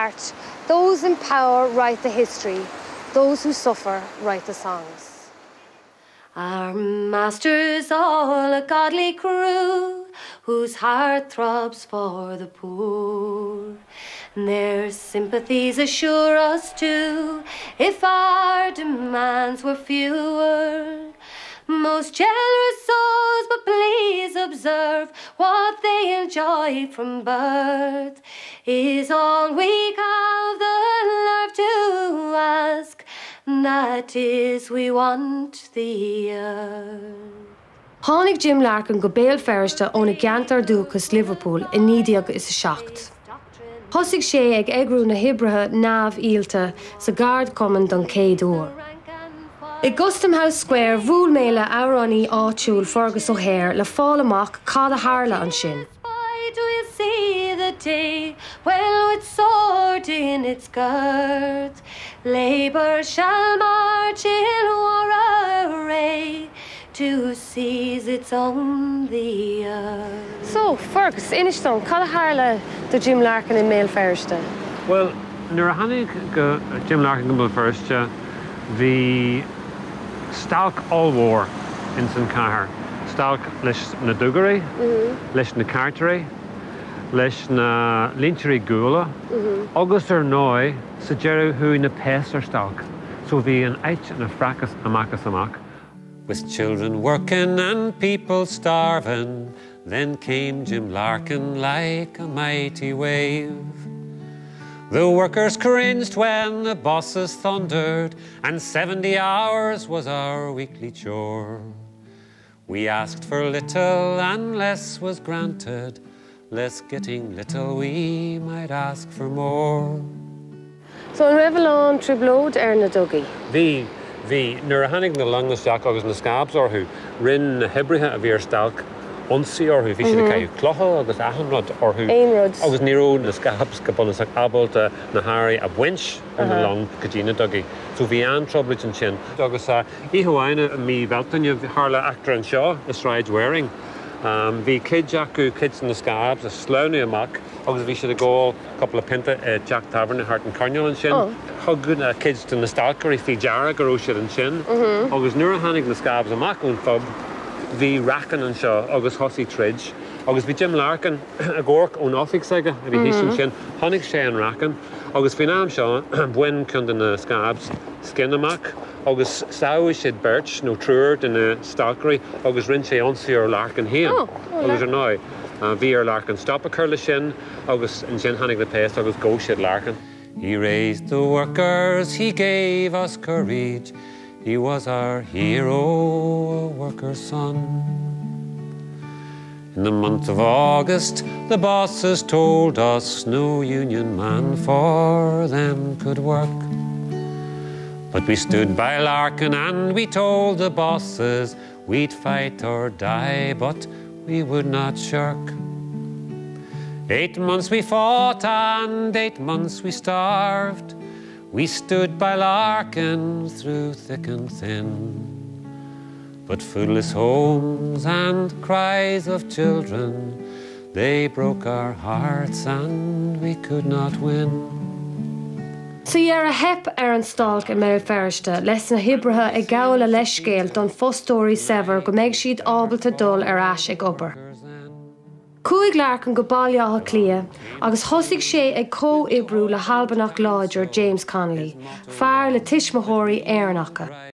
heart, those in power write the history, those who suffer write the songs. Our masters all a godly crew, whose heart throbs for the poor. Their sympathies assure us too, if our demands were fewer. Most generous souls, but please observe what they enjoy from birth is all we have the nerve to ask, that is we want the earth. Tháinig Jim Larkin go Béal Feirste óna cheantar dúchais Liverpool i 1907. Thosaigh sé ag eagrú na hoibrithe neamh-oilte sa gceardchumann don chéad uair. I gCustom House Square bhuail mé le amhránaí áitiúil Fergus O'Hare le fáil amach cad a tharla ansin. We'll see the day when with sword in its girth Labour shall march in war array to seize its own the earth. So, Fergus, inis dom, cad a tharla do Jim Larkin i mBéal Feirste? Well, nuair a tháinig Jim Larkin go Béal Feirste, bhí stailc ollmhór ins an chathair. Stailc leis na dugairí, leis na cartairí, leis na linteoirí guala, agus ar ndóigh, sa deireadh chuaigh na péas ar stailc. So bhí an áit ina fracas amach is amach. With children working and people starving, then came Jim Larkin like a mighty wave. The workers cringed when the bosses thundered, and 70 hours was our weekly chore. We asked for little and less was granted, less getting little we might ask for more. So an raibh a lán trioblóid ar na dugaí? Bhí, bhí. Nuair a tháinig na longa isteach agus na scabs orthu, rinne na hoibrithe a bhí ar stailc ionsaí orthu. Bhí siad ag caitheamh clocha agus achan rud orthu. Aon rud. Agus ní raibh na scabs go bunúsach ábalta na hearraí a bhaint ó na long go dtí na dugaí. So bhí an-trioblóid ansin. Agus oíche amháin i mí Bhealtaine, tharla eachtra anseo i Sráid Waring. Bhí cuid acu, cuid de na scabs, ag sleamhnú amach agus bhí siad ag ól cúpla pionta i dteach tábhairne thart an choirnéal ansin. Thug cuid de na stailceoirí faoi deara go raibh siad ansin agus nuair a tháinig na scabs amach ón phub bhí racán anseo agus thosaigh troid agus bhí Jim Larkin ag amharc ón oifig s'aige a bhí thíos ansin. Chonaic sé an racán agus faoin am seo bhain ceann de na scabs scian amach agus sádh siad beirt nó triúr de na stailceoirí agus rinne sé ionsaí ar Larkin féin agus ar ndóigh bhí ar Larkin stop a chur leis sin agus ansin tháinig na péas agus ghabh siad Larkin. He raised the workers, he gave us courage, he was our hero, a worker's son. In the month of August, the bosses told us no union man for them could work. But we stood by Larkin and we told the bosses we'd fight or die, but we would not shirk. Eight months we fought and eight months we starved. We stood by Larkin through thick and thin. But foodless homes and cries of children, they broke our hearts and we could not win. Sa dheireadh theip ar an stailc i mBéal Feirste leis na hoibrithe ag gabháil a leithscéal don fostóirí saibhir go mbeidh siad ábalta dul ar ais ag obair. Chuaigh Larkin go Baile Átha Cliath agus thosaigh sé ag comhoibriú le hAlbanach láidir James Connolly, fear le tuismitheoirí Éireannacha.